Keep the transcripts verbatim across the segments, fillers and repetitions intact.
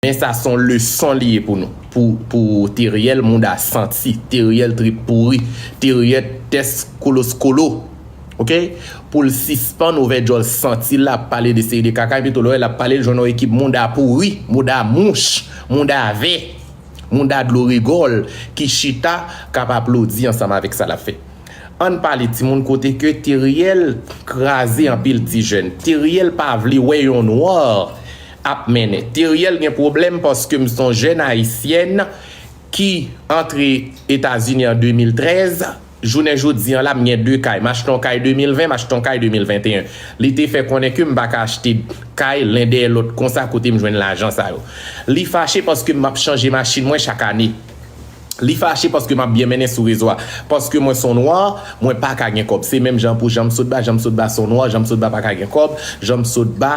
Men sa se yon leson li ye pou nou. Pou, pou Teriel, mouda santi. Teriel trip pouri. Teriel tès koloskolo. Oke? Pou l sispann ouvè djòl santi l, l ap pale de seri de kaka, epi tou lè w wè l ap pale, l jwenn yon ekip mouda pouri, mouda mouch, mouda vè, mouda dlo rigòl ki chita k ap aplodi ansanm avèk sa l ap fè. Ann pale timoun kote ke Teriel kraze anpil ti jèn. Teriel pa vle wè yon nwa ap mennen. Teriel gen pwoblèm paske m se yon jèn ayisyèn ki antre Etazini an de mil trèz. Jounen jodi an la, m gen de kay. M achte yon kay de mil ven, m achte yon kay de mil venteyen. Li te fè konnen ke m pa ka achte kay len dèyè lòt konsa kote m jwenn lajan sa yo. Li fache paske m ap chanje machin mwen chak ane. Li fache paske m ap byen mennen sou rezo a. Paske mwen se yon nwa, mwen pa ka gen kòb. Se menm jan pou Janm Sotba, Janm Sotba se yon nwa, Janm Sotba pa ka gen kòb, Janm Sotba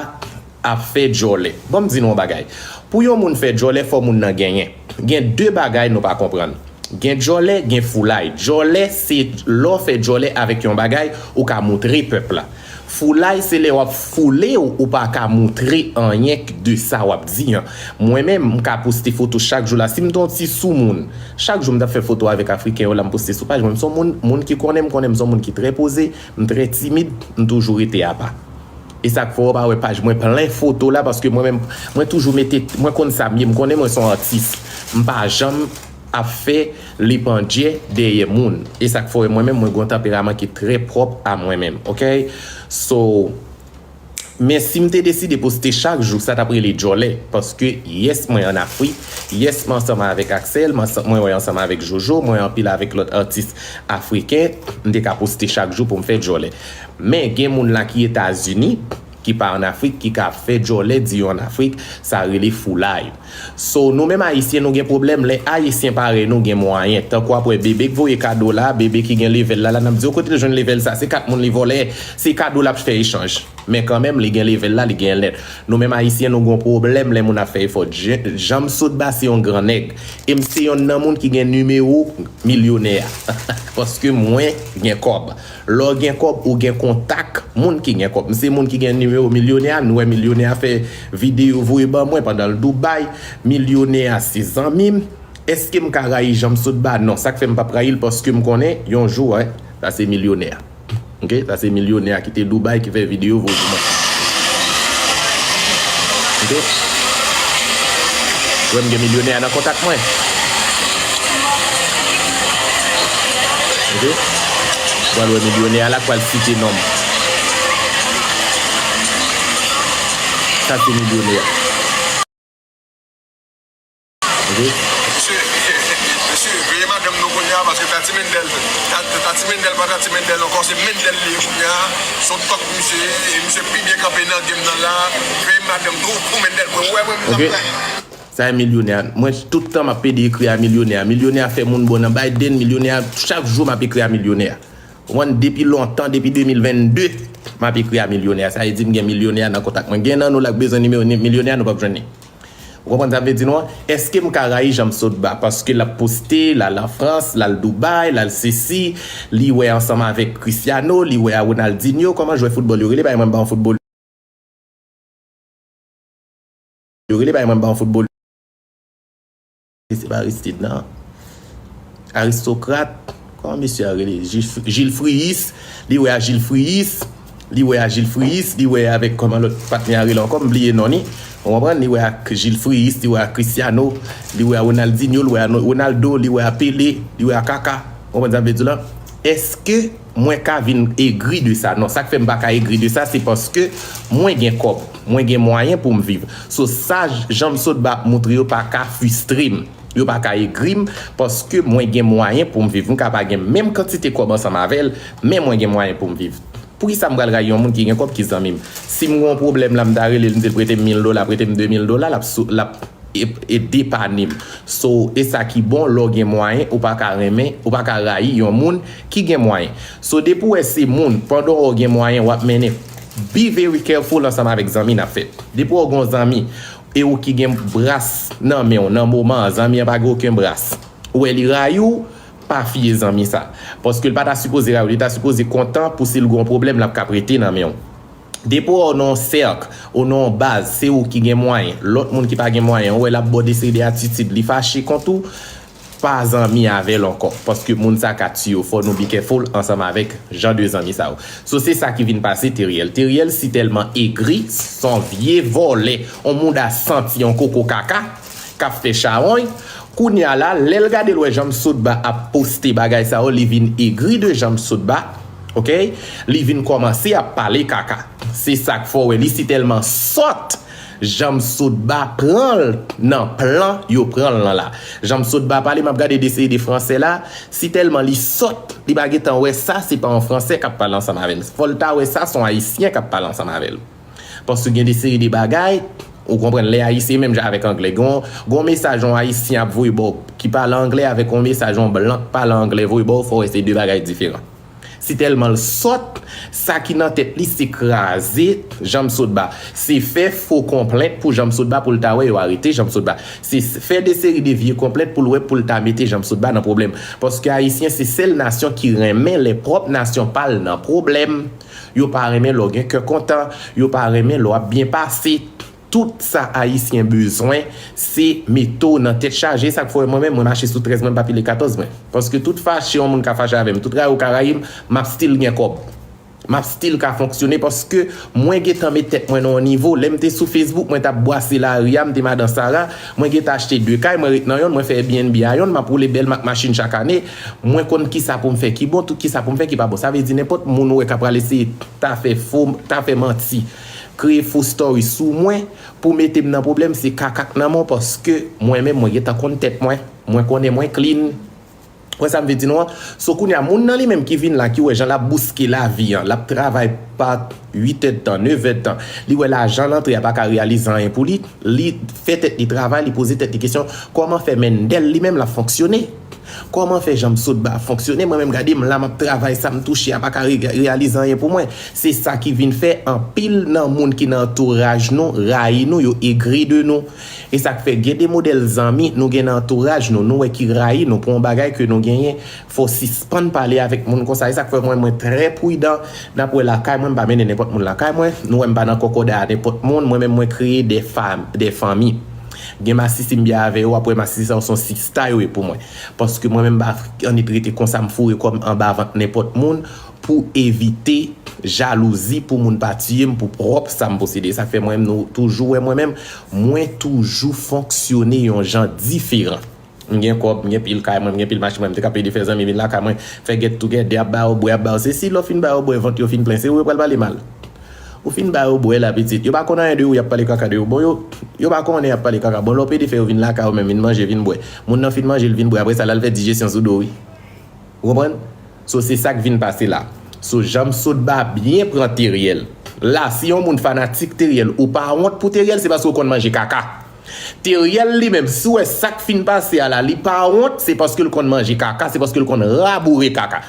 ap fè djòlè. Ban m di nou yon bagay. Pou yon moun fè djòlè, fò moun nan genyen. Gen de bagay nou pa konprann. Gen djòlè, gen foulay. Djòlè, se lè w fè djòlè avèk yon bagay, ou ka moutre pèp la. Foulay, se lè w ap foule w, ou pa ka moutre anyen k de sa w ap di an. Mwen menm, m ka poste foto chak jou la. Si m te yon ti soumoun, chak jou m t ap fè foto avèk Afriken yo la, m poste sou paj mwen. M se yon moun, moun ki konnen m, konnen m se yon moun ki trè poze, m trè timid, m toujou rete apa. E sa k fè w pa wè paj mwen plen foto la, paske mwen menm, mwen toujou mete, mwen konn sa m ye, m konnen mwen se yon atis. M pa janm ap fè lepandye dèyè moun. E sa k fè w wè mwen menm, mwen gen yon tanperaman ki trè pwòp a mwen menm, oke? So, men si m te deside poste chak jou, sa t ap rele djòlè, paske yes, mwen ann Afrik, yes, mwen ansanm avèk Axel, mwen ansanm, mwen wè ansanm avèk Jojo, mwen anpil avèk lòt atis afriken, m te ka poste chak jou pou m fè djòlè. Men gen moun la ki Etazini, ki pa ann Afrik, ki ka fè djòlè di yo ann Afrik, sa rele foulay. So, nou menm Ayisyen, nou gen pwoblèm lè Ayisyen parèy nou gen mwayen. Tankou w ap wè Bebe k voye kado la, Bebe ki gen level la, la n ap di, o, kote l jwenn level sa? Se kat moun li vòlè, se kado l ap fè echanj. Men kanmenm, li gen level la, li gen lèt. Nou menm Ayisyen, nou gen yon pwoblèm lè moun ap fè efò. Jan-, Janm Sotba se yon gran nèg. E m se yonn nan moun ki gen nimewo milyonè a. Paske mwen gen kòb. Lè w gen kòb, ou gen kontak moun ki gen kòb. M se moun ki gen nimewo milyonè a, nou wè milyonè a fè videyo voye ban mwen pandan l Dubai. Milyonè a se zanmi m. Èske m ka rayi Janm Sotba? Non, sa k fè m p ap rayi l, paske m konnen yon jou, wè, sa se milyonè a. Oke? Sa se milyonè a ki te Dubai ki fè videyo voye pou mwen. Oke? Wè m gen milyonè a nan kontak mwen. Oke? Pral wè milyonè a la k pral site non m. Sa se milyonè a. Oke? Mesye, mesye, veye madanm nou kounye a, paske Tati Mendel, Ta-, Tati Mendel pa Tati Mendel ankò, se Mendel li ye kounye a. Se yon tòt misye ye, e misye pi byen kanpe nan game nan la. Veye madanm nou pou Mendel, mwen, wè mwen, mwen, mwen. Sa e milyonè a. Mwen, tout tan m ap pede ekri a milyonè a. Milyonè a fè moun bon nan Biden, milyonè a, chak jou m ap ekri a milyonè a. Ou konprann? Depi lontan, depi de mil vennde, m ap ekri a milyonè a. Sa vle di m gen milyonè a nan kontak mwen. Gen nan nou la k bezwen nimewo ni-, milyonè a, nou p ap jwenn li. Ou konprann sa m vle di nou an? Èske m ka rayi Janm Sotba? Paske l ap poste, l al an Frans, l al Dubai, l al sesi, li wè ansanm avèk Cristiano, li wè a Ronaldinho, kòman jwè foutbòl yo rele? Bay mwen m pa yon foutbòl. Yo rele bay mwen m pa yon foutbòl. Se pa Aristide, non. Aristokrat, kòman mesye a rele? Jil, Jil Friyis, li wè a Jil Friyis, li wè a Jil Friyis, li wè avèk kòman lòt patnè a rele ankò, m bliye non li. Ou konprann? Li wè ak Jil Friyis, li wè ak Cristiano, li wè a Ronaldinho, li wè a No-, Ronaldo, li wè a Pele, li wè a Kaka. Ou konprann sa m vle di w la? Èske mwen ka vin egri de sa? Non, sa k fè m pa ka egri de sa, se paske mwen gen kòb, mwen gen mwayen pou m viv. So, sa Janm Sotba ap moutre yo pa ka fristre m. Yo pa ka egri m, paske mwen gen mwayen pou m viv. M ka pa gen menm kantite kòb ansanm avè l, men mwen gen mwayen pou m viv. Poukisa m pral rayi yon moun ki gen kòb ki zanmi m? Si m gen yon pwoblèm la, m ta rele l, m di l prete m mil dola, prete m de mil dola, l ap sou-, l ap e, e depann m. So, e sa ki bon, lè w gen mwayen, ou pa ka renmen, ou pa ka rayi yon moun ki gen mwayen. So, depi w wè se moun, pandan w gen mwayen, w ap mennen. Be very careful ansanm avèk zanmi n ap fè. Depi w gen yon zanmi, e ou ki gen bras nan men w, nan moman an, zanmi an pa gen okenn bras. Ou wè li rayi w, pa fiye zanmi sa. Paske l pa ta sipoze rayi w, li ta sipoze kontan pou si l gen yon pwoblèm, l ap ka prete nan men w. Depi w nan yon sèk, ou nan yon baz, se ou ki gen mwayen. Lòt moun ki pa gen mwayen, ou wè l ap ba w de seri de atitid, li fache kont ou, pa zanmi avè l ankò. Paske moun sa ka tiye w. Fò nou be careful ansanm avèk jan de zanmi sa yo. So, se sa ki vin pase Teriel. Teriel si tèlman egri, s on vye vòlè, on mouda santi, on koko kaka, k ap fè chawony. Kounye a la, lè l gade l wè Janm Sotba ap poste bagay sa yo, li vin egri de Janm Sotba, oke? Li vin kòmanse ap pale kaka. Se sa k fè w wè li si tèlman sòt, Janm Sotba pran l nan plan yo pran l lan la. Janm Sotba pale, m ap gade de seri de fransè la, si tèlman li sòt, li pa gentan wè sa, se pa yon fransè k ap pale ansanm avè l. Fò l ta wè sa, s on ayisyen k ap pale ansanm avè l. Paske gen de seri de bagay, ou konprann, lè ayisyen menm jan avèk anglè. Gon, gon mesaj yon ayisyen ap voye ba w ki pale anglè avèk yon mesaj yon blan k pale anglè voye ba w, fò w wè se de bagay diferan. Si tèlman l sòt, sa ki nan tèt li se kraze Janm Sotba. Se fè fo konplent pou Janm Sotba pou l ta wè yo arete Janm Sotba. Se fè de seri de vye konplent pou l wè pou l ta mete Janm Sotba nan pwoblèm. Paske ayisyen se sèl nasyon ki renmen lè pwòp nasyon pa l nan pwoblèm. Yo pa renmen lè w gen kè kontan, yo pa renmen lè w ap byen pase. Tout sa ayisyen bezwen, se mete w nan tèt chaje. Sa k fè w wè mwen menm, mwen mache sou trèz mwen, m pa pile katòz mwen. Paske tout fache yon moun ka fache avè m, tout rayi w ka rayi m, m ap still gen kòb. M ap still ka fonksyone paske mwen gentan met tèt mwen nan yon nivo. Lè m te sou Facebook, mwen t ap bwase lari a, m te madan Sara, mwen gentan achte de kay, mwen ret nan yonn, mwen fè Airbnb a yonn, m ap woule bèl mak machin chak ane. Mwen konn kisa pou m fè ki bon, tout kisa pou m fè ki pa bon. Sa vle di nenpòt moun ou wè k ap pral eseye ta fè fo, ta fè manti, kreye fo story sou mwen pou mete m nan pwoblèm, se kaka k nan men w paske mwen menm mwen gentan konn tèt mwen. Mwen konnen mwen clean. Wè sa m vle di nou an? So kounye a, moun nan li menm ki vin la, ki wè jan l ap bouske lavi an, l ap travay pa uit èdtan, nèf èdtan, li wè lajan l antre a pa ka reyalize anyen pou li, li fè tèt li travay, li poze tèt li kesyon, kòman fè Mendel li menm l ap fonksyone? Kòman fè Janm Sotba ap fonksyone? Mwen menm gade m la, m ap travay, sa m touche a pa ka re-, reyalize anyen pou mwen. Se sa ki vin fè anpil nan moun ki nan antouraj nou rayi nou, yo egri de nou. E sa k fè gen de modèl zanmi nou gen nan antouraj nou, nou wè ki rayi nou pou yon bagay ke nou genyen, fò w sispann pale avèk moun konsa. E sa k fè mwen, mwen trè pridan, n ap wè lakay mwen, m pa mennen nenpòt moun lakay mwen, nou wè m pa nan kòkòday a nenpòt moun, mwen menm mwen kreye de fam-, de fanmi. Gen masisi m byen avè yo, w ap wè masisi sa yo se yon sista yo ye pou mwen. Paske mwen menm m pa annik rete konsa, m foure kò m anba vant nenpòt moun pou evite jalouzi, pou moun pa tiye m pou pwòp sa m posede. Sa k fè mwen menm nou toujou wè mwen menm, mwen toujou fonksyone yon jan diferan. M gen kòb, m gen pil kay mwen, m gen pil machin mwen, m te ka pede fè zanmi vin lakay mwen, fè get together, ap ba yo bwè, ap ba yo sesi, lè w fin ba yo bwè, vant yo fin plen, se ou yo pral pale mal. Ou fin ba yo bwè la pitit, yo pa konn anyen de ou, y ap pale kaka de ou. Bon, yo, yo pa konnen y ap pale kaka. Bon, lè w pede fè yo vin lakay ou menm, vin manje, vin bwè. Moun nan fin manje, l vin bwè, apre sa, l al fè dijesyon sou do w, wi. Ou konprann? So, se sa k vin pase la. So, Janm Sotba byen pran Teriel. La, si yon moun fanatik Teriel, ou pa wont pou Teriel, se paske w konn manje kaka. Teriel li menm, si w wè sa k fin pase a la, li pa wont, se paske l konn manje kaka, se paske l konn raboure kaka.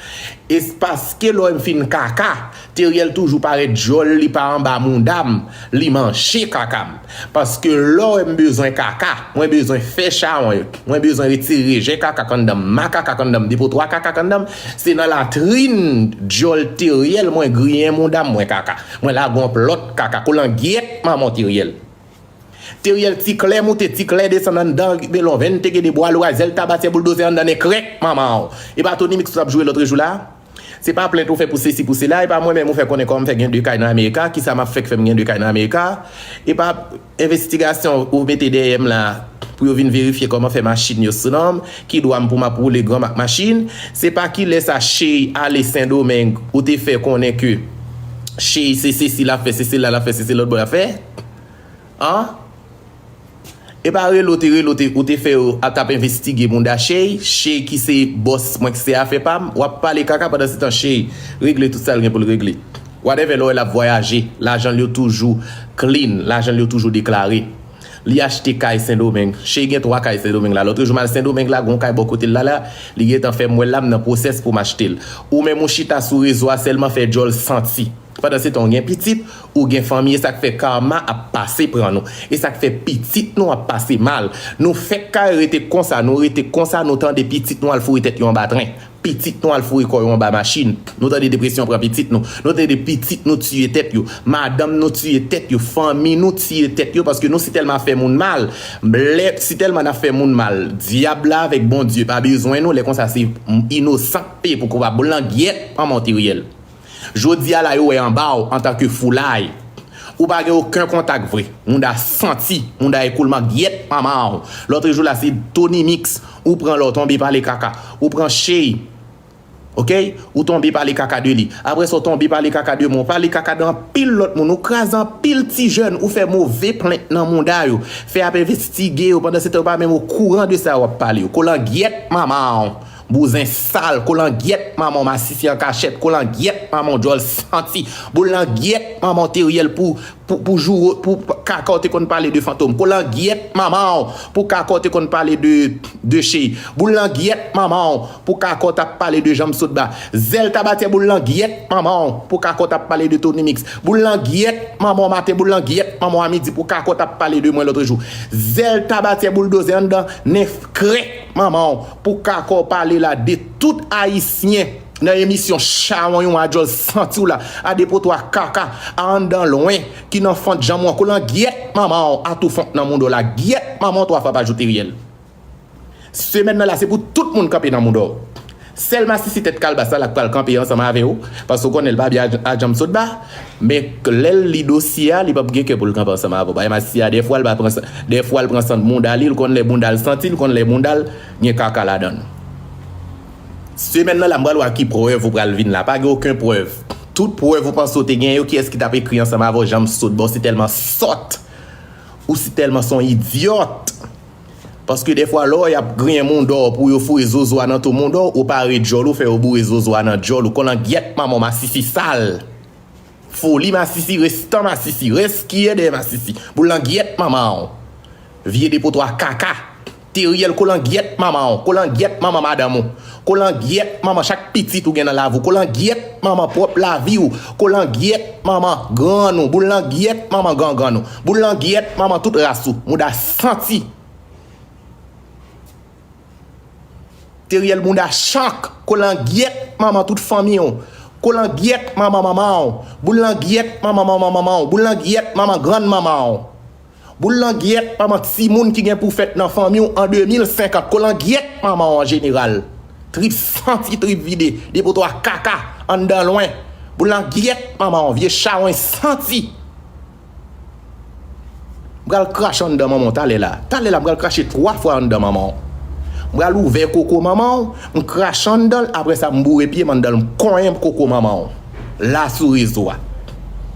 E s-, paske lè w wè m fin kaka, Teriel toujou parèt djòl, li pa anba mouda m, li manje kaka m. Paske lè w wè m bezwen kaka, mwen bezwen fè chawony, mwen bezwen retire rejè kaka k anndan m, ma kaka k anndan m, depo twa kaka k anndan m, se nan latrin djòl Teriel mwen griyen mouda m, mwen kaka. Mwen lage yon plòt kaka, kolangyèt manman w Teriel. Teriel ti klè moute, ti klè desann anndan, melon vennte gede bwa lwazèl tabatyè bouldozè anndan nen krèk manman w. E pa Tony Mix ou t ap joure lòt jou la? Se pa plent ou fè pou sesi pou sela, e pa mwen menm ou fè konnen kòman m fè gen de kay nan Amerika, kisa m ap fè k fè m gen de kay nan Amerika, e pa envestigasyon ou mete dèyè m la pou yo vin verifye kòman fè machin yo sou non m, ki dwa m pou m ap woule granm ak machin, se pa kilès a Chey ale Sendomeng ou te fè konnen ke Chey se sesi l ap fè, se sela l ap fè, se se lòt bò l ap fè? An? E pa rele w te rele w te, ou te fè yo a t ap envestige mouda Chey, Chey ki se bòs mwen k se afè pa m, w ap pale kaka pandan se tan Chey regle tout sa l gen pou l regle. Whatever, lè w wè l ap vwayaje, lajan l yo toujou clean, lajan l yo toujou deklare. Li achte kay Sendomeng, Chey gen twa kay Sendomeng la. Lòtrejou m al Sendomeng la, gen yon kay bò kote l la la, li gentan fè m wè l la, m nan pwosès pou m achte l. Ou menm ou chita sou rezo a sèlman fè djòl santi. Pandan se tan ou gen pitit, ou gen fanmi, e sa k fè karma ap pase pran nou. E sa k fè pitit nou ap pase mal. Nou fèk ka rete konsa, nou rete konsa, nou tande pitit nou al foure tèt yo anba tren. pitit nou al foure kò yo anba machin. Nou tande depresyon pran pitit nou. Nou tande pitit nou tiye tèt yo. Madanm nou tiye tèt yo. Fanmi nou tiye tèt yo paske nou si tèlman ap fè moun mal. Lè si tèlman n ap fè moun mal, dyab la avèk Bondye pa bezwen nou. Lè konsa se inosan k peye pou koupab. Boul nan gyèt manman w Teriel. Jodi a la yo wè anba w antanke foulay. Ou pa gen okenn kontak vre. Mouda santi, mouda ekoulman gyèt manman w. Lòtrejou la se Tony Mix, ou pran lè w tonbe pale kaka. Ou pran Shey, ok? Ou tonbe pale kaka de li. Apre sa w tonbe pale kaka de mwen. Ou pale kaka de anpil lòt moun. Ou kraze anpil ti jèn. Ou fè move plent nan mouda yo. Fè y ap envestige yo. Pandan se tan yo pa menm okouran de sa w ap pale yo. Kolangyèt manman w. Bouzen sal, kolangyèt manman w masisi an kachèt, kolangyèt manman w djòl santi, boul langyèt manman w Teriel pou, pou, pou jouro, pou kaka w te konn pale de Fantom, kolangyèt manman w pou kaka w te konn pale de, de Shey, boul langyèt manman w pou kaka w t ap pale de Janm Sotba, zèl tabatyè boul langyèt manman w pou kaka w t ap pale de Tony Mix, boul langyèt manman w maten, boul langyèt manman w a midi pou kaka w t ap pale de mwen lòtrejou, zèl tabatyè boul dozè anndan nen krèk manman w pou kaka w pale la de tout ayisyen nan emisyon chawony ou a djòl santi w la a depotwa kaka a anndan lwen ki nan fant janm w an kolangyèt manman w a tou fant nan mouda w la gyèt manman w twa fwa pa jou Teriel. Semèn nan la se pou tout moun kanpe nan mouda w. Sèl masisi tèt kalbas la la k pral kanpe ansanm avè w paske w konnen l pa byen a, a Janm Sotba. Men lè l li dosye a, li p ap gen kè pou l kanpe ansanm avè w. Paske masisi a, dèfwa l pa pran san, dèfwa l pran san mounda li, l konn lè mounda l santi, l konn lè mounda l gen kaka ladan l. Semèn nan la, m pral wè ak ki prèv ou pral vin la. Pa gen okenn prèv. Tout prèv ou panse w te gen yo, kiyès ki t ap ekri ansanm avè w, Janm Sotba, w si tèlman sòt. Ou si tèlman se yon idyòt. Paske dèfwa lè w y ap griyen mounda w pou yo foure zozo a nan tou mounda w, ou pare djòl ou fè yo boure zozo a nan djòl ou. Kolangyèt manman w masisi sal. Foli masisi, restan masisi, rès ki ye dèyè masisi. Boul langyèt manman w. Vye depotwa kaka. Teriel kolangyèt manman w. Kolangyèt manman madanm ou. Kolangyèt manman chak pitit ou gen nan lavi w. Kolangyèt manman pwòp lavi w. Kolangyèt manman grann ou. Boul langyèt manman grangrann ou. Boul langyèt manman tout ras ou. Mouda santi. Teriel mouda chank, kolangyèt manman tout fanmi w, kolangyèt manman manman w, boul langyèt manman manman manman w, boul langyèt manman grann manman w, boul langyèt manman timoun ki gen pou fèt nan fanmi w an de mil senkant, kolangyèt manman w an jeneral, trip santi trip vide, depotwa kaka anndan lwen, boul langyèt manman w vye chawony santi. M pral krache anndan manman w talè la. Talè la, m pral krache twa fwa anndan manman w. M pral ouvè koko manman w, m krache anndan l, apre sa m boure pye m anndan l, m konyen koko manman w. La sou rezo a.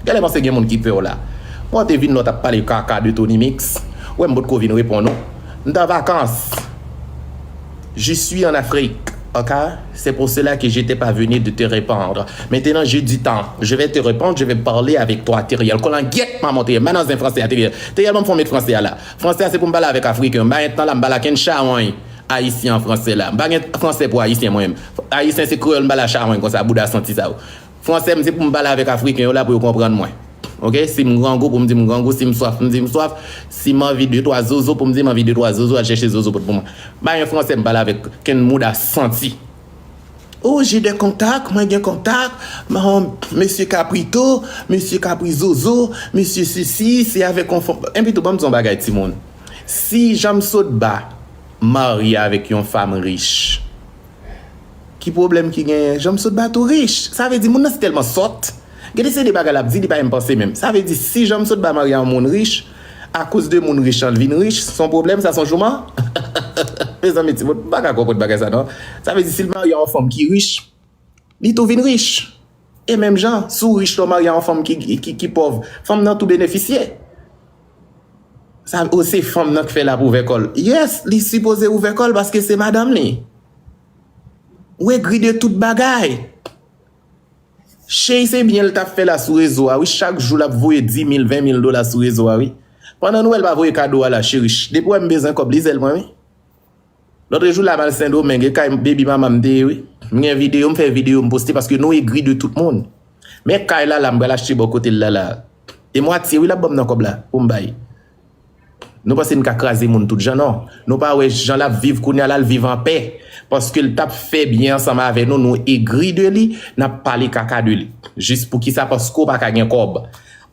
Genlè panse gen moun ki pè w la. Mwen te vin la w t ap pale kaka de Tony Mix. Wè m potko vin reponn ou. M t an vakans. Je suis en Afrique, ok? C'est pour cela que je t'ai pas venu de te répondre. Maintenant, j'ai du temps. Je vais te répondre, je vais parler avec toi, Teriel. Kolangyèt manman w Teriel. M pa nan zen fransè a Teriel. Teriel, ban m fè yon met fransè a la. Fransè a se pou m pale avèk Afriken. M pa gen tan la, m pale ak kenn chawony ayisyen an fransè la. M pa gen fransè pou ayisyen mwen menm. Ayisyen se kreyòl m pale a chawony konsa, bouda santi sa yo. Fransè m se pou m pale avèk Afriken yo la pou yo konprann mwen. Ok? Si m grangou pou m di m grangou, si m swaf m di m swaf, si m anvi de twa zozo pou m di m anvi de twa zozo, al chèche zozo pot pou mwen. M pa gen fransè m pale avèk kenn mouda santi. Oh, j'ai des contacts, mwen gen kontak, mesye Caprito, mesye Capri Zozo, mesye sesi, se avèk yon fanm. Enpi tou, ban m di yon bagay timoun. Si Janm Sotba marye avèk yon fanm rich, ki pwoblèm ki genyen? Janm Sotba tou rich. Sa vle di moun nan si tèlman sòt. Gen de se de bagay l ap di, li pa menm panse menm. Sa vle di si Janm Sotba marye a yon moun rich, akoz de moun rich lan l vin rich, se yon pwoblèm, sa se yon jouman? Mezanmi, timoun, m pa ka konprann bagay sa non. Sa vle di si l marye a yon fanm ki rich, li tou vin rich. E menm jan, si w rich lè w marye a yon fanm ki, ki, ki pòv, fanm nan tou benefisye. Sa, o se fanm nan k fè l ap ouvè kò l. Yes, li sipoze ouvè kò l paske se madanm li. Ou egri de tout bagay. Cheri se byen l t ap fè la sou rezo a wi, chak jou l ap voye dis mil, ven mil dola sou rezo a wi. Pandan nou wè l pa voye kado a la, cheri, depi w wè m bezwen kòb, li zèl mwen wi. Lòtrejou la m al Sendomeng, e kay baby mama m te ye wi. M gen videyo, m fè videyo, m poste paske nou egri de tout moun. Men kay la la, m pral achte bò kote l la la. E mwatye wi l ap ban m nan kòb la pou m bay. Nou panse n ka kraze moun tout jan, non. Nou pa wè jan l ap viv kounye a la, l viv anpè. Paske l t ap fè byen ansanm avè nou, nou egri de li, n ap pale kaka de li. Jis poukisa? Paske w pa ka gen kòb.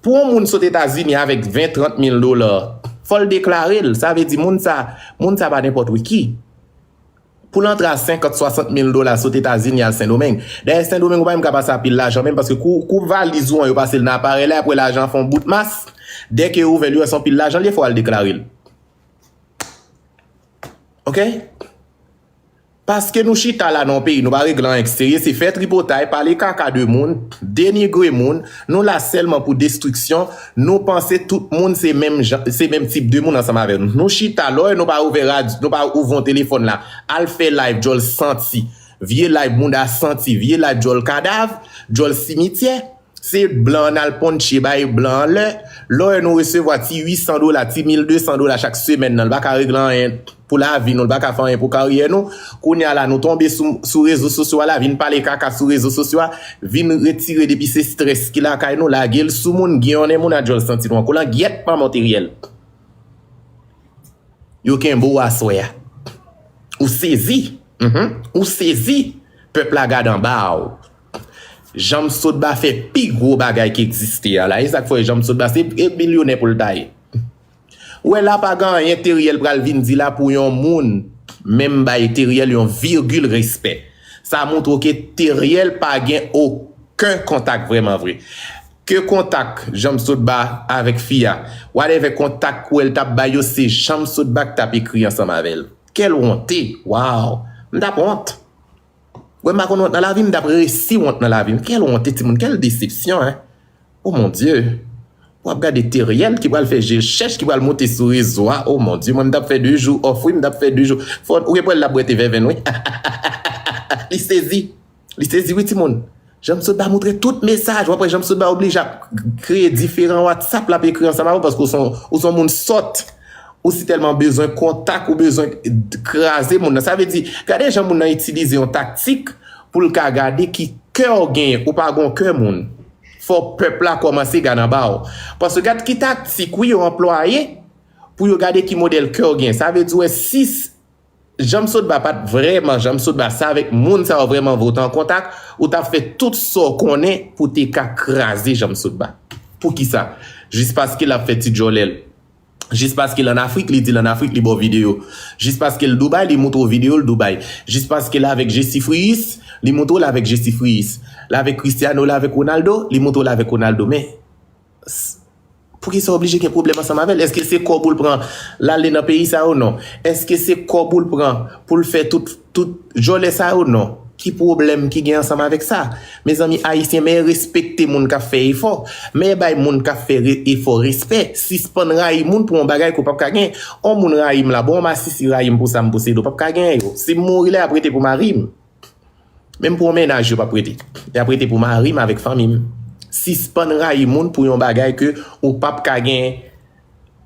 Pou yon moun sot Etazini avèk ven, trant mil dola, fò l deklare l. Sa vle di moun sa, moun sa pa nenpòt wi ki. Pou l antre a senkant, swasant mil dola sot Etazini al Sendomeng. Dayè Sendomeng ou pa menm ka pase a pil lajan menm paske kou, kou valiz ou an yo pase l nan aparèy la, apre lajan an fè yon bout mas. Dèke yo ouvè l yo wè se yon pil lajan l ye, fò w al deklare l. Oke? Paske nou chita la nan yon peyi, nou pa regle anyen ki serye, se fè tripotay, pale kaka de moun, denigre moun, nou la sèlman pou destriksyon, nou panse tout moun se menm jan, se menm tip de moun ansanm avè nou. Nou chita, lè w wè nou pa ouvè radyo, nou pa ouvè yon telefòn la, al fè live, djòl santi, vye live mouda santi, vye live djòl kadav, djòl simityè. Se blan an al ponche bay blan an lè. Lè w wè nou resevwa ti uit san dola, ti mil de san dola chak semèn nan, l pa ka regle anyen pou lavi nou, l pa ka fè anyen pou karyè nou. Kounye a la, nou tonbe sou, sou rezo sosyo a la, vin pale kaka sou rezo sosyo a, vin retire depi se strès ki lakay nou, lage l sou moun, giyonnen moun a djòl santi nou an. Kolangyèt manman w Teriel. Yo kenbe w aswè a. Ou sezi. Mhm. Ou sezi. Pèp la gad anba w. Janm Sotba fè pi gwo bagay ki egziste a la. E sa k fè Janm Sotba se e milyonè pou l ta ye. Ou wè la pa gen anyen Teriel pral vin di la pou yon moun menm bay Teriel yon vigil respè. Sa montre w ke Teriel pa gen okenn kontak vrèman vre. Ke kontak Janm Sotba avèk fi a, whatever kontak ou wè l t ap bay yo, se Janm Sotba k t ap ekri ansanm avè l. Quelle honte! Wow! M t ap wont. Wè m pa konn wont nan lavi m, m t ap resi wont nan lavi m. Quelle honte, timoun, quelle déception, hein! Oh mon Dieu! W ap gade Teriel ki pral fè je l chèch, ki pral monte sou rezo a. Oh mon Dieu, mwen m t ap fè de jou off, wi, m t ap fè de jou. Fò, ou gen pwèl l ap bwè te vèvenn, wi. Li sezi. Li sezi, wi, timoun. Janm Sotba montre tout mesaj. W ap wè Janm Sotba oblije ap kreye diferan WhatsApp l ap ekri ansanm avè w paske ou se yon, ou se yon moun sòt. Ou si tèlman bezwen kontak, ou bezwen kraze moun nan. Sa vle di, gade jan moun nan itilize yon taktik pou l ka gade ki kè w genyen. Ou pa gen yon kè moun. Fò pèp la kòmanse gad anba w. Paske gad ki taktik, wi, yo anplwaye pou yo gade ki modèl kè w genyen. Sa vle di, wè, si Janm Sotba pa t vrèman Janm Sotba, sa avèk moun sa yo vrèman vre w te an kontak, ou t ap fè tout sa w konnen pou te ka kraze Janm Sotba. Poukisa? Jis paske l ap fè ti djòlè l. Jis paske l ann Afrik, li di l ann Afrik, li ba w videyo. Jis paske l Dubai, li montre w videyo l Dubai. Jis paske l avèk Jesi Friis, li montre w l avèk Jesi Friis. L avèk Cristiano, l avèk Ronaldo, li montre w l avèk Ronaldo. Men, s-, poukisa w oblije gen pwoblèm ansanm avè l? Èske se kòb ou l pran l ale nan peyi sa yo? Non. Èske se kòb ou l pran pou l fè tout, tout djòlè sa yo? Non. Ki pwoblèm ki gen ansanm avèk sa? Mezanmi, Ayisyen, men respekte moun k ap fè efò. Men bay moun k ap fè re-, efò respè. Sispann rayi moun pou yon bagay ke w p ap ka genyen. On moun rayi m la, bon, yon masisi rayi m pou sa m posede, w p ap ka genyen yo. Si m mouri la, y ap rete pou mari m. Menm pou yon mennaj, yo p ap rete. Y ap rete pou mari m avèk fanmi m. Sispann rayi moun pou yon bagay ke ou p ap ka genyen.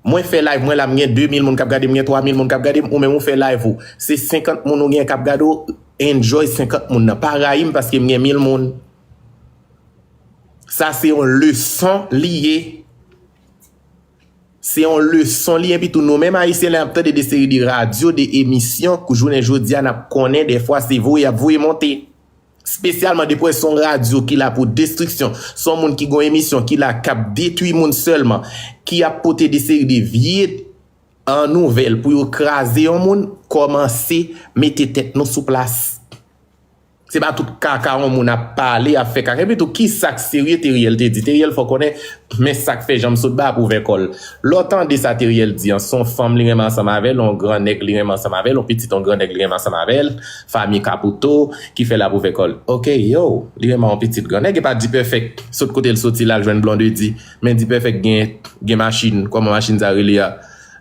Mwen fè live mwen la, m gen de mil moun k ap gade m, m gen twa mil moun k ap gade m, ou menm ou fè live ou. Se senkant moun ou gen k ap gade w, enjoy senkant moun nan. Pa rayi m paske m gen mil moun. Sa se yon leson li ye. Se yon leson li, epi tou nou menm Ayisyen lè n ap tande de seri de radyo, de emisyon, kou jounen jodi a n ap konnen dèfwa se voye y ap voye monte. Espesyalman depi w wè se yon radyo ki la pou destriksyon, se yon moun ki gen yon emisyon ki la k ap detwi moun sèlman, ki ap pote de seri de vye, an, nouvèl pou yo kraze yon moun, kòmanse mete tèt nou sou plas. Se pa tout kaka yon moun ap pale, ap fè kaka. Epi tou, kisa k serye Teriel te di? Teriel fè w konnen, men sa k fè Janm Sotba ap ouvè kò l. Lè w tande sa Teriel di an, se yon fanm li renmen ansanm avè l, yon gran nèg li renmen ansanm avè l, yon pitit yon gran nèg li renmen ansanm avè l, fanmi Caputo, ki fè l ap ouvè kò l. Oke, yo, li renmen yon pitit gran nèg, e pa D-Perfect, sot kote l soti la, l jwenn Blondedy. Men D-Perfect gen, gen machin, kòman machin sa rele a?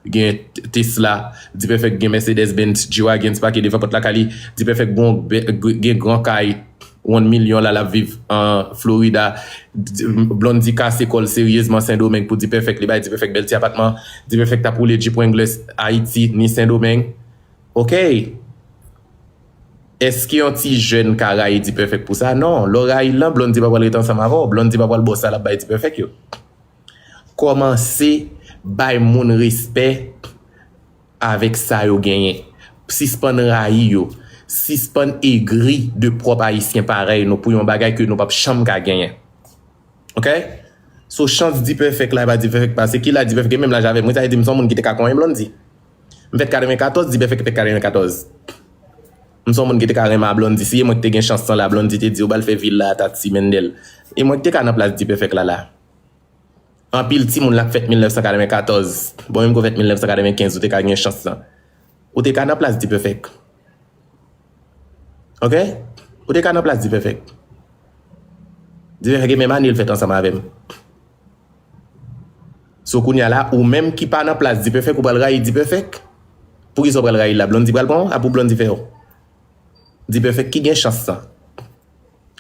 Gen Tesla, D-Perfect gen Mercedes Benz, G-Wagon pake devan pòt lakay li, D-Perfect gen, gen gran kay, yon milyon la, l ap viv an Florida, Blondedy kase kò l seryezman Sendomeng pou D-Perfect, li bay D-Perfect bèl ti apatman, D-Perfect t ap woule Jeep Wrangler Ayiti ni Sendomeng. Oke. Èske yon ti jèn ka rayi D-Perfect pou sa? Non. Lè w rayi l lan, Blondedy pa pral rete ansanm avè w. Blondedy pa pral ba w sa l ap bay D-Perfect yo. Kòmanse bay moun respè avèk sa yo genyen. Sispann rayi yo. Sispann egri de pwòp Ayisyen parèy nou pou yon bagay ke nou p ap janm ka genyen. Ok? So chans Dipèfèk la, e pa Dipèfèk pase. Ki la Dipèfèk menm laj avè m? Wi, sa vle di m se yon moun ki te ka konyen Blondy. M fèt katrevenkatòz, Dipèfèk fèt katrevenkatòz. M se yon moun ki te ka renmen a Blondy. Si e mwen ki te gen chans lan la, Blondy te di, "Ou pral fè vil la a Tati Mendel." E mwen ki te ka nan plas Dipèfèk la la. Anpil timoun la k fèt mil nèf san katrevenkatòz. Bon, menm ke w fèt mil nèf san katrevenkenz, ou te ka gen chans lan. Ou te ka nan plas Dipèfèk. Ok? Ou te ka nan plas Dipèfèk. Dipèfèk e menm ane l fèt ansanm avè m. So kounye a la, ou menm ki pa nan plas Dipèfèk, ou pral rayi Dipèfèk. Poukisa w pral rayi l la? Blondy pral pran w? A pou Blondy fè w? Dipèfèk ki gen chans lan.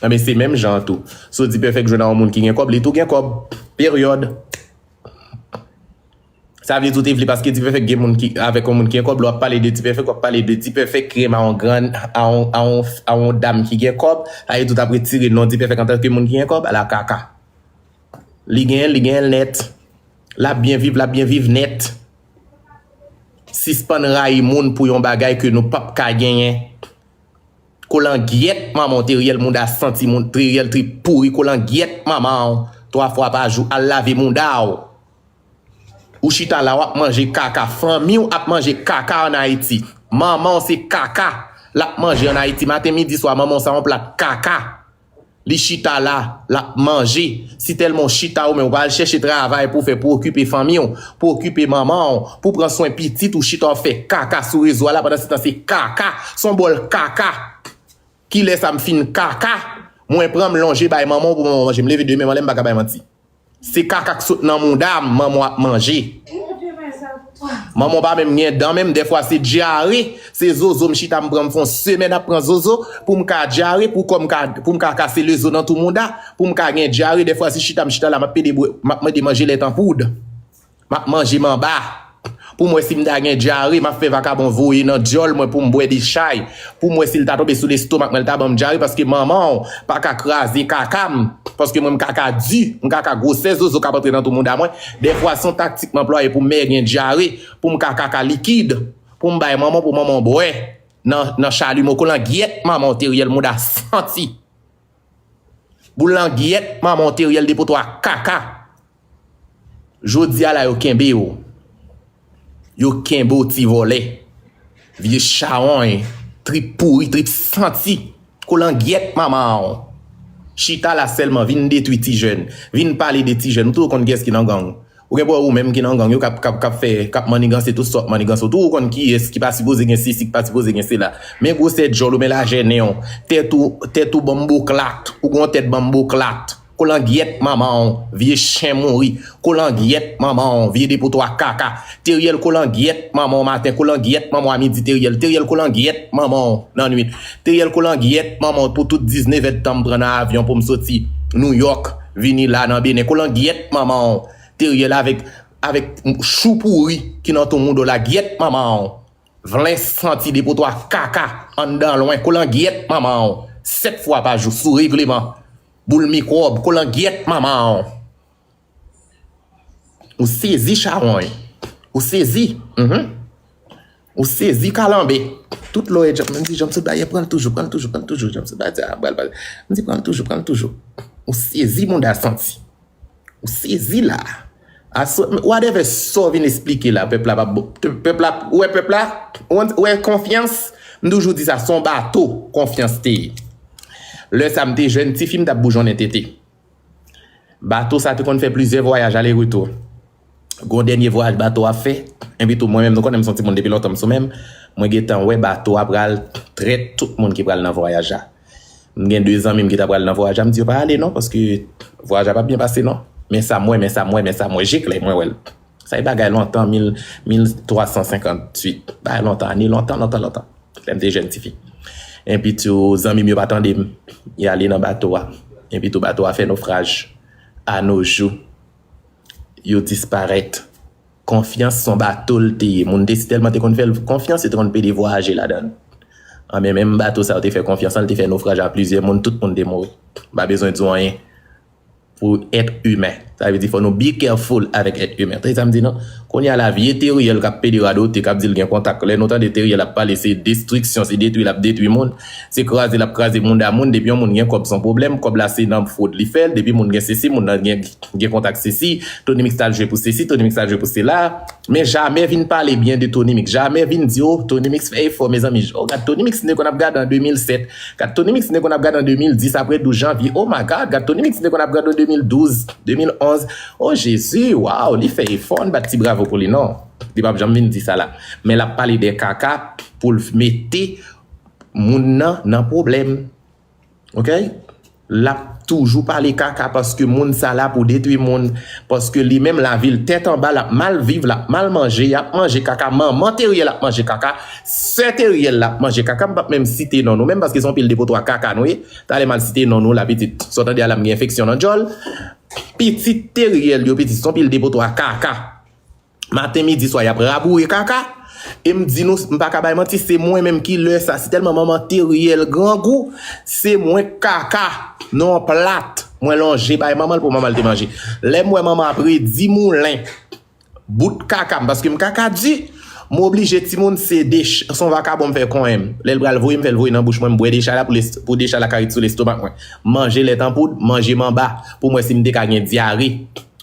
Anben, se menm jan an tou. So Dipèfèk jwenn a yon moun ki gen kòb, li tou gen kòb. Peryòd. Sa vle di ou te vle paske Dipèfèk gen moun ki avèk yon moun ki gen kòb, lè w ap pale de Dipèfèk, w ap pale de Dipèfèk ki renmen a yon grann, a yon, a yon, a yon dam ki gen kòb, sa vle di ou t ap retire non Dipèfèk antanke moun ki gen kòb, ala kaka. Li genyen l, li genyen l nèt. L ap byen viv, l ap byen viv nèt. Sispann rayi moun pou yon bagay ke nou p ap ka genyen. Kolangyèt manman w, Teriel mouda santi, moun, Teriel trip pouri, kolangyèt manman w, twa fwa pa jou, al lave mouda w. Ou chita la, w ap manje kaka, fanmi w ap manje kaka ann Ayiti. Manman w se kaka l ap manje ann Ayiti. Maten, midi, swa, manman w se yon plat kaka. Li chita la, l ap manje. Si tèlman w chita ou menm, ou pa al chèche travay pou w fè, pou w okipe fanmi w, pou w okipe manman w, pou w pran swen pitit ou, chita w ap fè kaka sou rezo a la, pandan se tan se kaka, se yon bòl kaka. Kilè sa m fin kaka, mwen pran m lonje bay manman w pou manman w manje. M leve demen, m anlè m pa ka bay manti. Se kaka k sot nan mouda m, manman w ap manje. Manman w pa menm gen dan menm, dèfwa se dyare, se zozo m chita m pran m fè yon semèn ap pran zozo, pou m ka dyare, pou kò m ka, pou m ka kase lezo nan tou mouda, pou m ka gen dyare, dèfwa se chita m chita la, m ap pede bwè, m ap mande manje lèt an poud. M ap manje manba. Pou m wè si m ta gen dyare, m ap fè vakabon voye nan dyòl mwen pou m bwè dechay. Pou m wè si l ta tonbe sou lestomak mwen, l ta ban m dyare, paske manman w pa ka kraze kaka m. Paske mwen, m kaka di, m kaka gwosè zozo k ap antre nan tou mouda mwen. Dèfwa, se yon taktik m anplwaye pou m mè gen dyare, pou m ka kaka likid, pou m bay manman, pou manman w bwè nan, nan chalimo. Kolangyèt manman w, Teriel mouda santi. Boulangyèt manman w, Teriel de potwa kaka. Jodi a la yo kenbe w. Yo kenbe w ti vòlè. Vye chawony, trip pouri, trip santi. Kolangyèt manman w. Chita la sèlman, vin detwi ti jèn. Vin pale de ti jèn. Ou tou konn kiyès ki nan gang. Ou gen pou wè ou menm ki nan gang yo k ap, k ap, k ap fè, k ap manniganse tout sa w ap manniganse. Ou tou ou konn kiyès ki pa sipoze gen sesi, ki pa sipoze gen sela. Men gwosè djòl ou, men lajè nen w. Tèt ou, tèt ou banmboklat. Ou gen yon tèt banmboklat. Kolangyèt manman w, vye chen mouri. Kolangyèt manman w, vye depotwa kaka. Teriel kolangyèt manman w maten, kolangyèt manman w a midi, Teriel. Teriel kolangyèt manman w nan nwit. Teriel kolangyèt manman w pou tout diznèf èdtan m pran nan avyon pou m soti Nouyòk, vini la nan Benen. Kolangyèt manman w, Teriel avèk, avèk chou pouri ki nan tou mouda w la, gyèt manman w. Vlen santi depotwa kaka anndan lwen, kolangyèt manman w. Sèt fwa pa jou, sou regleman. Boul mikwòb, kolangyèt manman w. Ou sezi chawony. Ou sezi. Mhm. Ou sezi kalanbè. Tout lè w wè Jan-, m di Janm sot bay, pran l toujou, pran l toujou, pran l toujou. Janm sot bay, di, a, pral, pral. M di, pran l toujou, pran l toujou. Ou sezi mouda santi. Ou sezi la. Aswè, whatever sa w vin esplike la, pèp la p ap, pèp la, ou wè pèp la, ou wè konfyans, m toujou di sa, se yon bato, konfyans te ye. Lè sa m te jèn tifi, m t ap boujonnen tete. Bato sa te konn fè plizyè vwayaj ale retou. Gon dènye vwayaj bato a fè, epi tou mwen menm, nou konnen m se yon timoun depi lontan m sou men m, mwen gentan wè bato a pral trèt tout moun ki pral nan vwayaj la. M gen de zanmi m ki ta pral nan vwayaj la, m di yo pa ale non, paske vwayaj la p ap byen pase non. Men sa m wè, men sa m wè, men sa m wè, je klè mwen wè l. Sa e bagay lontan, mil, mil twa san senkanntuit. Bagay lontan, ane lontan, lontan, lontan. Lè m te jèn tifi. Epi tou, zanmi m yo pa tande m. Y ale nan bato a. Epi tou, bato a fè nofraj. A nos jours, yo disparèt. Konfyans se yon bato l te ye. Moun te si tèlman te konn fè l konfyans, yo te konn pede vwayaje ladan l. Anben, menm bato sa yo te fè konfyans lan, l te fè nofraj a plizyè moun, tout moun te mouri. M pa bezwen di w anyen. Pou èt imen. Sa vle di fò nou be careful avèk èt imen. Tande sa m di nou? Kounye a la vye Teriel k ap pede radote, k ap di l gen kontak. Lè nou tande Teriel ap pale, se destriksyon, se detwi l ap detwi moun, se kraze l ap kraze moun da moun. Depi yon moun gen kòb, se yon pwoblèm. Kòb la se nan fwod li fè l. Depi moun gen sesi, moun nan gen, gen kontak sesi. Tony Mix t al jwe pou sesi, Tony Mix t al jwe pou sela. Men jamè vin pale byen de Tony Mix. Jamè vin di, oh, Tony Mix fè efò, mezanmi. Oh, gad Tony Mix, m te konn ap gade an de mil sèt. Gad Tony Mix, m te konn ap gade an de mil dis, apre douz janvye. Oh my God, gad Tony Mix, m te konn ap gade an de mil douz, de mil onz. Oh Jezi, waw, li fè efò, ann bat ti bravo pou li, non. Li p ap janm vin di sa la. Men l ap pale de kaka pou l mete moun nan nan pwoblèm. Ok? L ap toujou pale kaka paske moun sa la pou detwi moun. Paske li menm lavi l tèt anba, l ap mal viv, l ap mal manje, y ap manje kaka, manman Teriel ap manje kaka, sè Teriel l ap manje kaka, m p ap menm site non nou menm paske se yon pil depotwa kaka nou ye. Talè m al site non nou la pitit. Sa w tande a la m gen enfeksyon nan djòl. Pitit Teriel yo pitit se yon pil depotwa kaka. Maten, midi, swa, y ap raboure kaka. E m di nou, m pa ka bay manti, se mwen menm ki lè sa. Si tèlman manman Teriel grangou, se mwen k kaka nan yon plat. Mwen lonje bay manman l pou manman l te manje. Lè m wè manman ap redi moulen bout kaka m, paske m kaka di, m oblije timoun sede, se yon vakabon m fè konyen m. Lè l pral voye m, fè l voye nan bouch mwen, m bwè decha la pou, pou decha la ka ret sou lestomak mwen. M manje lèt an poud, manje manba, pou m wè si m te ka gen dyare.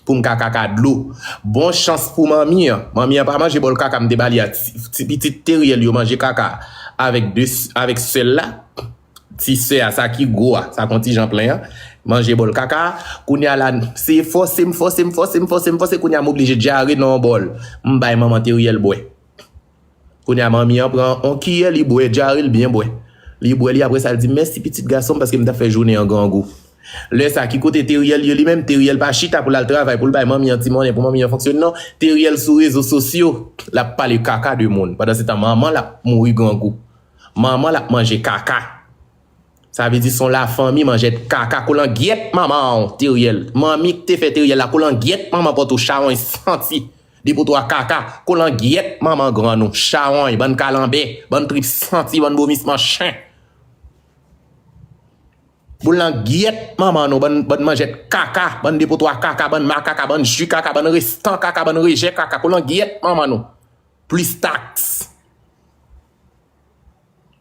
Pou m ka kaka dlo. Bon chans pou manmi an. Manmi an pa manje bòl kaka m te ba li a. Ti, ti pitit Teriel yo manje kaka avèk de, avèk sèl la. Ti sè a, sa ki gwo a, sa k on ti jan plen an. Manje bòl kaka a. Kounye a la, se fòse m, fòse m, fòse m, fòse m, fòse. Kounye a m oblije dyare nan yon bòl. M bay manman Teriel bwè. Kounye a manmi an pran on kiyè, li bwè dyare l byen bwè. Li bwè li, apre sa l di m mèsi pitit gason m paske m t ap fè jounen an grangou. Lè sa ki kote Teriel ye li menm? Teriel pa chita pou l al travay pou l bay manmi an ti monnen pou manmi an fonksyone non. Teriel sou rezo sosyo, l ap pale kaka de moun. Pandansetan manman l ap mouri grangou. Manman l ap manje kaka. Sa vle di se yon lafanmi manjèt kaka, kolangyèt manman w, Teriel. Manmi k te fè Teriel la, kolangyèt manman pòt ou, chawony santi. Depotwa kaka, kolangyèt manman grann ou, chawony, bann kalanbè, bann trip santi, bann vomisman chen. Kolangyèt manman nou, bann, bann manjèt kaka, bann depotwa kaka, bann makaka, bann ji kaka, bann restan kaka, bann rejè kaka, kolangyèt manman nou. Plis taks.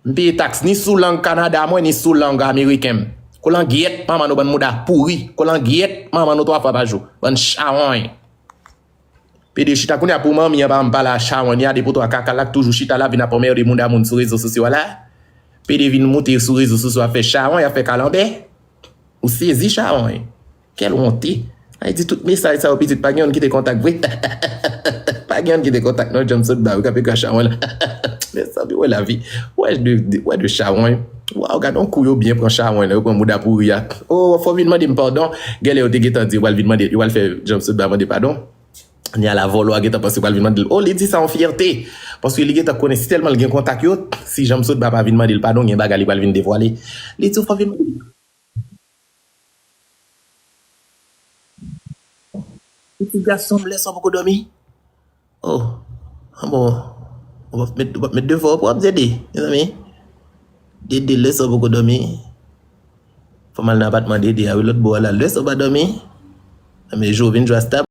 M peye taks ni sou lang Kanada mwen, ni sou lang ameriken m. Kolangyèt manman nou bann mouda pouri. Kolangyèt manman nou twa fwa pa jou. Bann chawony. Pede chita kounye a pou manmi an pa janm pale a chawony a, depotwa kaka la k toujou chita la vin ap anmède mouda moun sou rezo sosyo a la. Pede vin moute sou rezo sosyo ap fè chawony, ap fè kalanbè. Ou sezi chawony. Kèl wonte. Ay di tout mesaj sa yo pitit pa gen youn ki te kontak vre. Pa gen youn ki te kontak non, John Sotba wi k ap ekri a chawony la. Mezanmi, wè lavi. Wè de, de, wè de chawony. Waw, gade yon kou yo byen pran chawony la, yo pran mouda pouri a. Oh, fò w vin mande m padon. Genlè yo te gentan di yo pral vin mande, yo pral fè John Sotba mande padon. Ni a la vòlò a gentan panse pral vin mande l. Oh, li di sa yon fyète. Paske li gentan konnen si tèlman l gen kontak yo, si John Sotba pa vin mande l padon, gen bagay li pral vin devwale. Li di w fò vin mande l. Pitit gason m, lè sa w poko dòmi? Oh, ah bon. Ou p ap met, ou p ap met devan w pou w ap Dede, mezanmi. Dede, lè sa w poko dòmi? Fò m al nan apatman Dede a wi, lòt bò a la. Lè sa w pa dòmi? Anben, jou w vin jwe a stab.